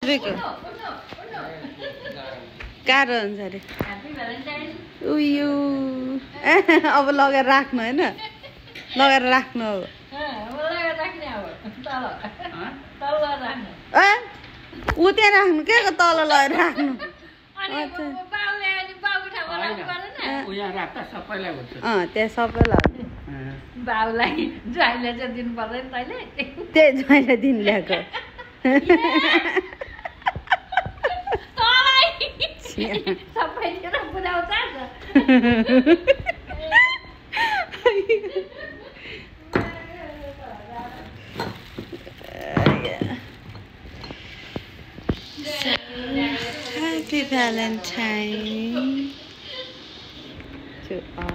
रात्रिको गाह्रो हुन्छ अरे उयो अब लगाएर राख्नु होइन लगाएर राख्नु अब ऊ त्यहाँ राख्नु के तल लगाएर राख्नु त्यहाँ सबैलाई बाउलाई ज्वाइँले चाहिँ दिनु पर्दैन तैँले त्यही ज्वाइँले दिनु ल्याएको सबैतिर बुझाउँछ Happy Valentine to all.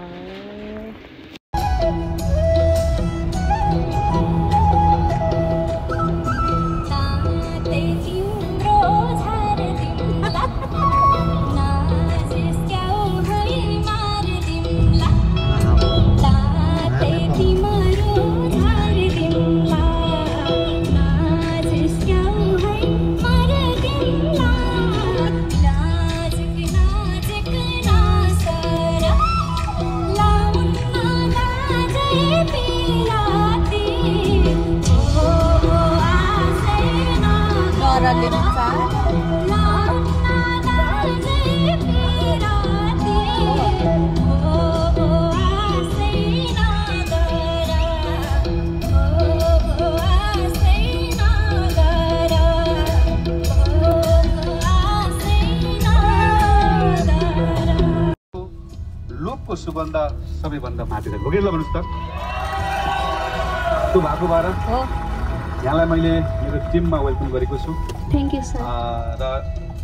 लोकको सुगन्ध सबैभन्दा माथिको हो के ल भन्नुस् त त्यो भएको भएर हो यहाँलाई मैले मेरो टिममा वेलकम गरेको छु थ्यांक यू सर र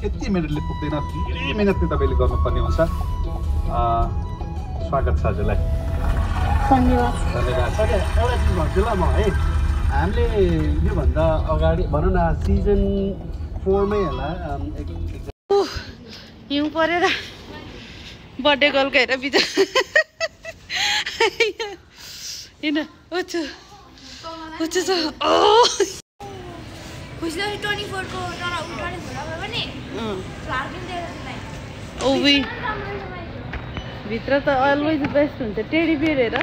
यति मिनेटले पुग्दैन धेरै मिनेट तपाईले गर्नुपर्ने हुन्छ स्वागत छ हजुरलाई धन्यवाद धन्यवाद सर एउटा चीज भन्छु ल म है हामीले यो भन्दा अगाडि भनौं न सिजन 4 मै होला हिउँ परेर बर्थडे गर्लको हेर बिच हैन ओछु ओछु छ ओ खुसी 24 को तर उठाउने भरा भयो भने फ्लार्किङ देख्दै ओबी भित्र त अलवेज बेस्ट हुन्छ टेडी बियर हेर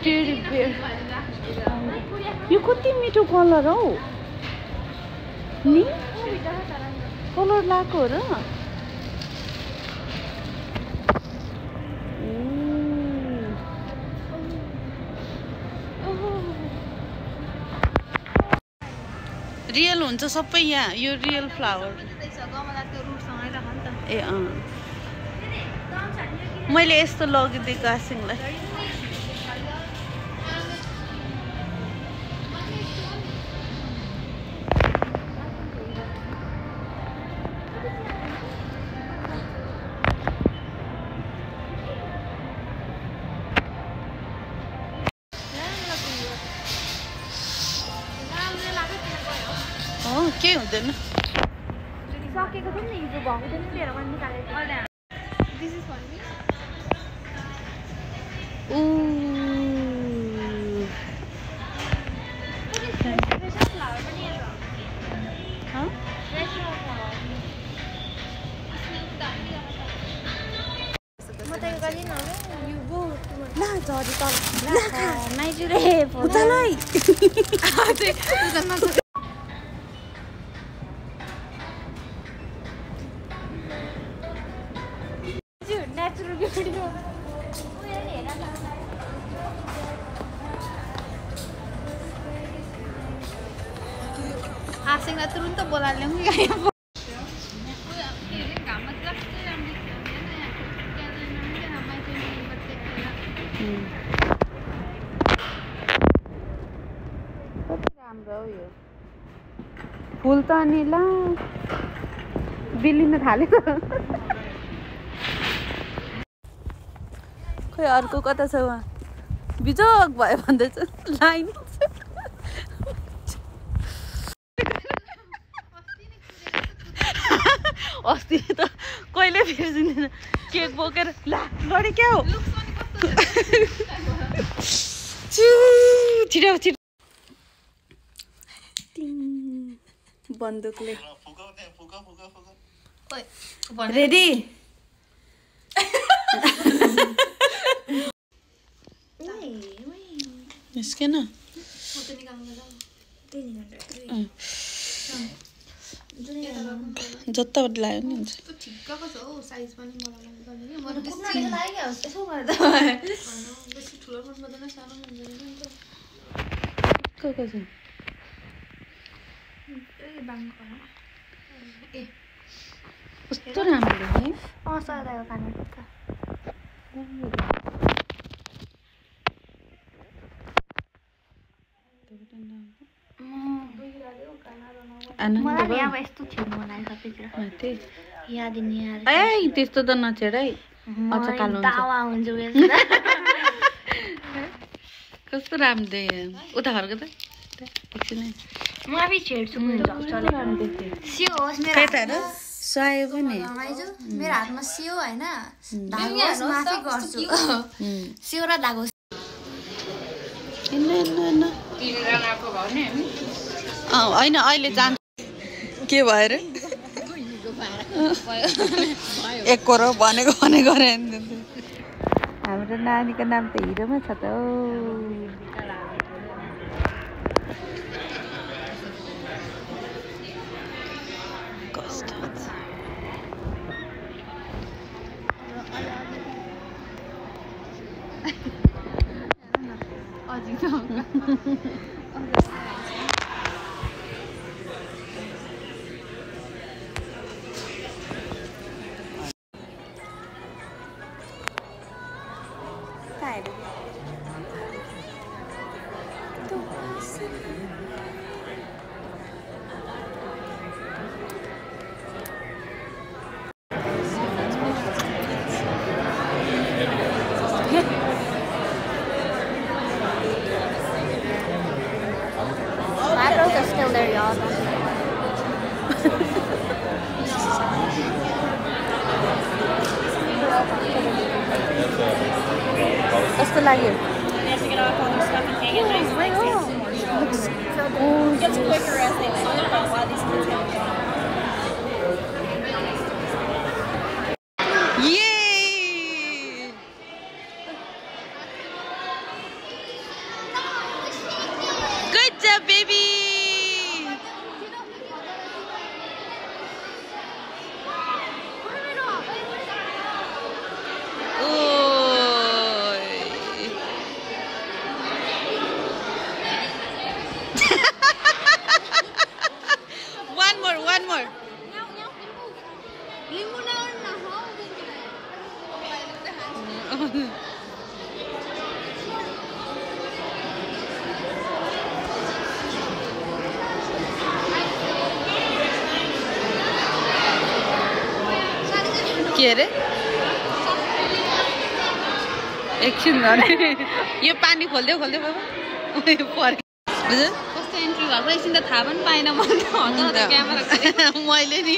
टेडी बियर यो कति मिठो कलर हौ नि कलर लाको हो र रियल हुन्छ सबै यहाँ यो रियल फ्लावर ए मैले यस्तो लगिदिएको आसिङलाई के हुँदैन सकेको थियो नि हिजो भएको थियो नि लिएर पनि निकालेको दिस इज फर मी ऊ फ्लावर पनि हेर म त यो गरि न यु गो ल झरी तल नाइजुरे उतालाई नेचुरल ब्युटी आसिङलाई तुरुन्त बोलाएर ल्याउँ राम्रो हो यो फुल त अनि ला बिलिन थालेको खोइ अर्को कता छ उहाँ बिजोग भयो भन्दैछ लाइन अस्ति त कहिले बिर्सिँदैन केक बोकेर ला गरे क्या हो छिटो छिटो बन्दुकले ओइ रेडी निस्केन जता लाग्यो नि हुन्छ ठिक्कको छ हौ साइज पनि मलाई मन पुग्न लाग्यो यसो गर्दा बेसी ठुलो मन पर्दैन सानो मन पर्दैन नि त को छ ए बाङको ए कस्तो राम्रो है सदाको खाने त मलाई नि अब यस्तो छिर्नु मन लाग्यो सबैतिर याद नि यार ए त्यस्तो त नछेड है अच्छा कालो हुन्छ दावा हुन्छ उयो कस्तो राम्रो देख्यो उता फर्क त एकछिन है म आफै छेड्छु सियो होस् मेरो केटाहरु सुहायो पनि रमाइजो मेरो हातमा सियो हैन धागो होस् माथि गर्छु सियो र धागो हैन तिनजनाको भयो नि हैन अहिले जान्छ के भएर एक करोड भनेको भने गरे हाम्रो नानीको नाम त हिरोमा छ त still there, y'all. कस्तो लाग्यो Good job, baby. One more. के अरे एकछिन यो पानी खोल्दै बाबा कस्तो इन्ट्री भएको एकछिन त थाहा पनि पाएन मैले क्यामेरा मैले नि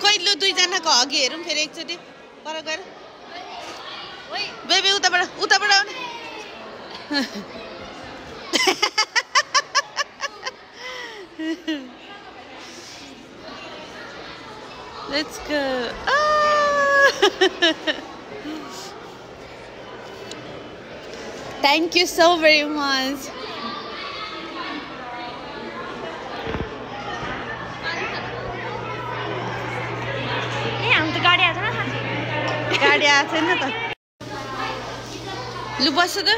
कहिले दुईजनाको अघि हेरौँ फेरि एकचोटि पर गएर बेबी उताबाट आउने Let's go. Thank you so very much. गाडी आएको छैन त लु बस्छ त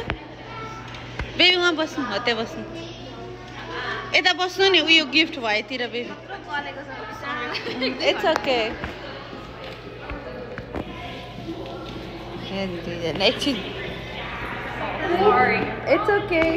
बेबी वहाँ बस्नु हो त्यहाँ बस्नु यता बस्नु नि उयो गिफ्ट भएतिर baby It's okay. Sorry. It's okay.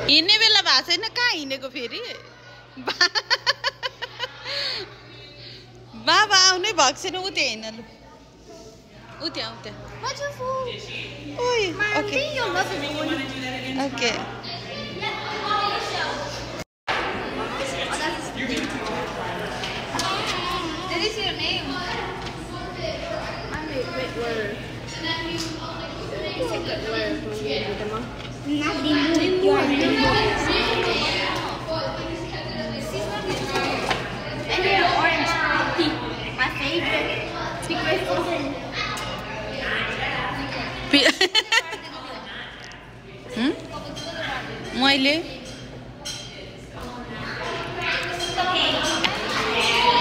हिँड्ने बेला भएको छैन कहाँ हिँडेको फेरि बाबा आउनै भएको छैन उ त्यहाँ हिँड्न लु उ त्यहाँ ओके ओके मैले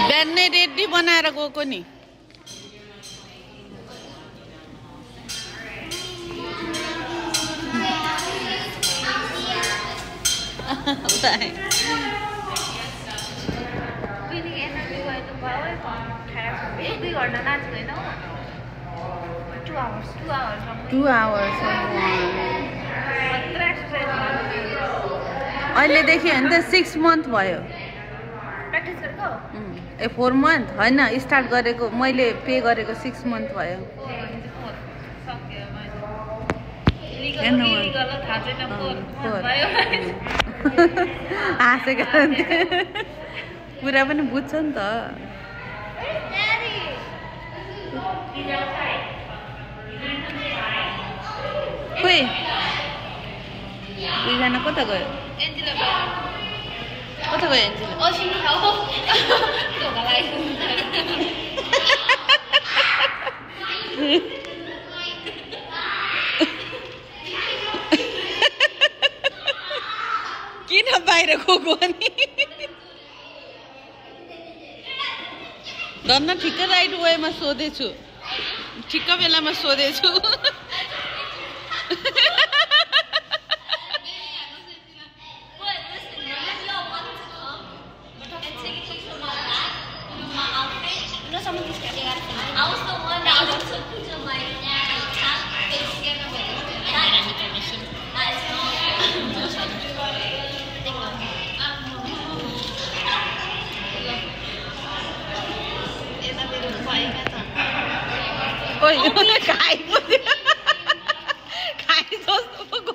बिहानै रेडी बनाएर गएको नि अहिलेदेखि होइन त 6 month भयो 4 month होइन स्टार्ट गरेको मैले पे गरेको 6 month भयो हाँसेको कुरा पनि बुझ्छ नि त खोइ दुईजना कता गयो कता गयो एन्जिला किन बाहिर गएको नि धन्न ठिक्क राइट वेमा सोधेछु ठिक्क बेलामा सोधेछु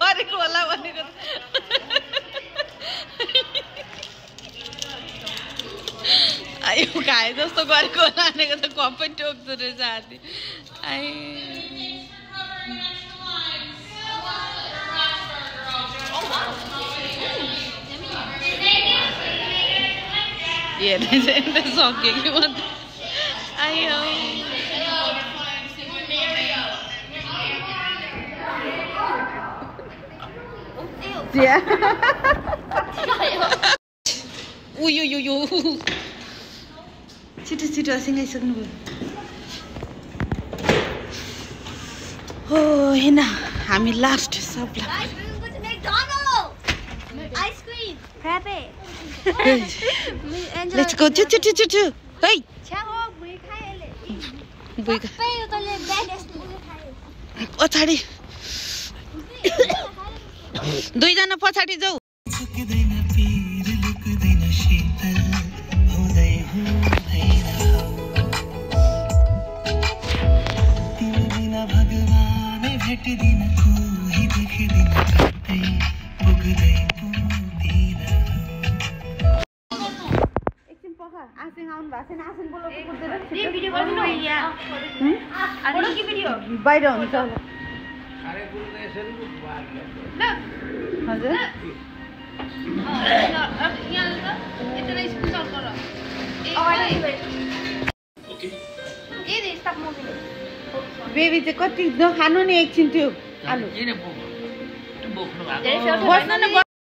गरेको होला भनेको आयो खाए जस्तो गरेको होला भनेको त कपै टोक्दो रहेछ आदि हेर्ने चाहिँ सक्यो कि म आयो उयो छिटो छिटो सिँगाइसक्नु भयो हो होइन हामी लास्ट सबलाई लेट्स गो छिटो है पछाडि दुईजना पछाडि जाऊ बाहिर हुन्छ हजुर बेबी चाहिँ कति नखानु नि एकछिन त्यो आलु बस्नु न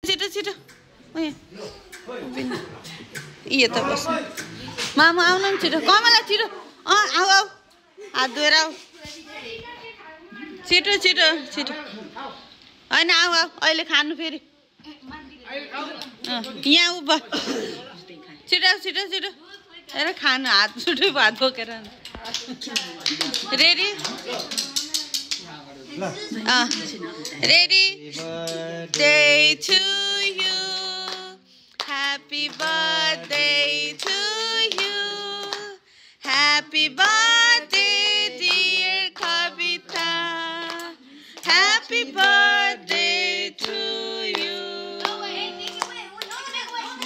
छिटो छिटो यो त बस्नु मामा आउनु नि छिटो कमला छिटो आऊ आऊ हात धोएर आऊ छिटो छिटो छिटो होइन आऊ आऊ अहिले खानु फेरि यहाँ उभ छिटो छिटो छिटो हेर खानु हात छुट्टै भात बोकेर Ready? Ready? Day to you. Happy birthday to you. Happy birthday, dear Kavita. Happy birthday to you.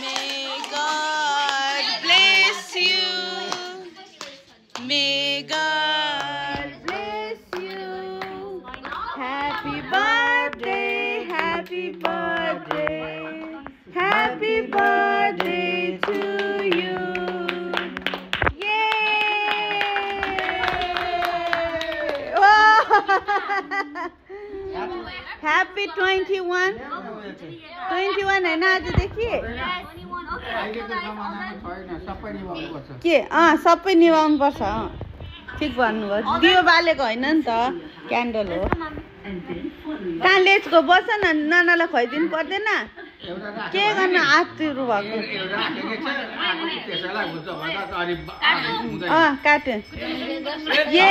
May God bless you. May God bless you. Happy birthday, happy birthday, happy birthday to you. Yay! Oh! Happy 21. 21 हैन आजदेखि के सबै निभाउनु पर्छ ठिक भन्नुभयो दियो बालेको होइन नि त क्यान्डल हो कहाँ लेचको बस न नानालाई खुवाइदिनु पर्दैन के गर्न आतुरु भएको काट्यो ए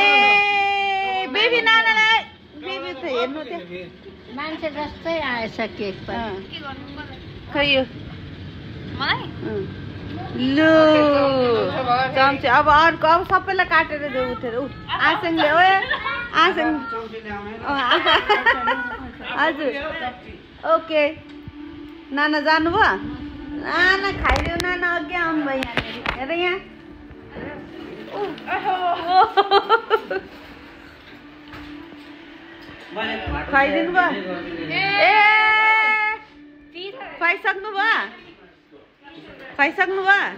बेबी नानालाई बेबी त हेर्नु त्यो मान्छे जस्तै आएछ केक पनि खै यो लु चम्ची अब अर्को अब सबैलाई काटेर देऊ उठेर आसङले ओ आसङ हजुर ओके नाना जानुभयो नाना खाइदियो नाना अघि आउनुभयो यहाँनिर हेर यहाँ खुवाइदिनु भयो ए खुवाइसक्नु भयो खुवाइसक्नु भयो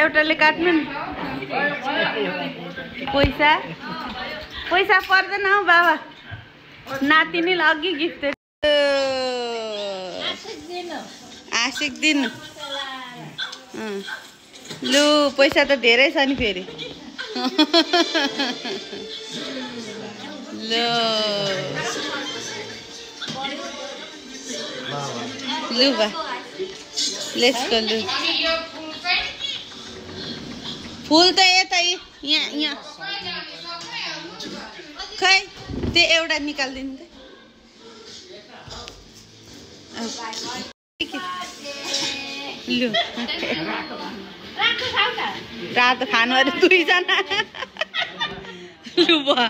एउटाले काट्नु नि पैसा पैसा पर्दैन हौ बाबा नातिनीलाई अघि गिफ्ट आशिक दिनु लु पैसा त धेरै छ नि फेरि लु लु बा लेट्स गो लु फुल त यता यहाँ खै त्यो एउटा निकालिदिनु त लु रातो खानु अरे दुईजना लु भयो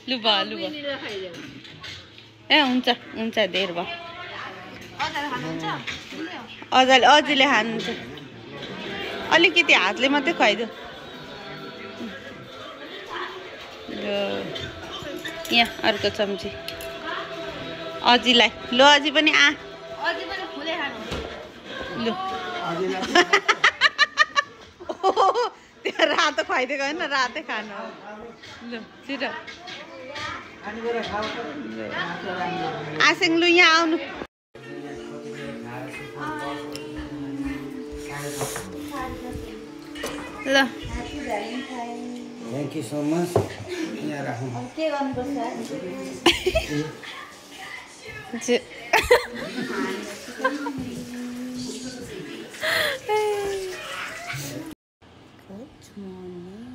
लु भयो लु भयो ए हुन्छ हुन्छ धेर भयो अझैले खानुहुन्छ अलिकति हातले मात्रै खुवाइदियो यहाँ अर्को चम्ची अजीलाई लो अजी पनि लु त्यो रातो खुवाइदिएको होइन रातै खानु लु छिटो आसिङ लु यहाँ आउनु ल थ्याङ्क यू सो मच यहाँ राखौँ के गर्नुपर्छ Good morning.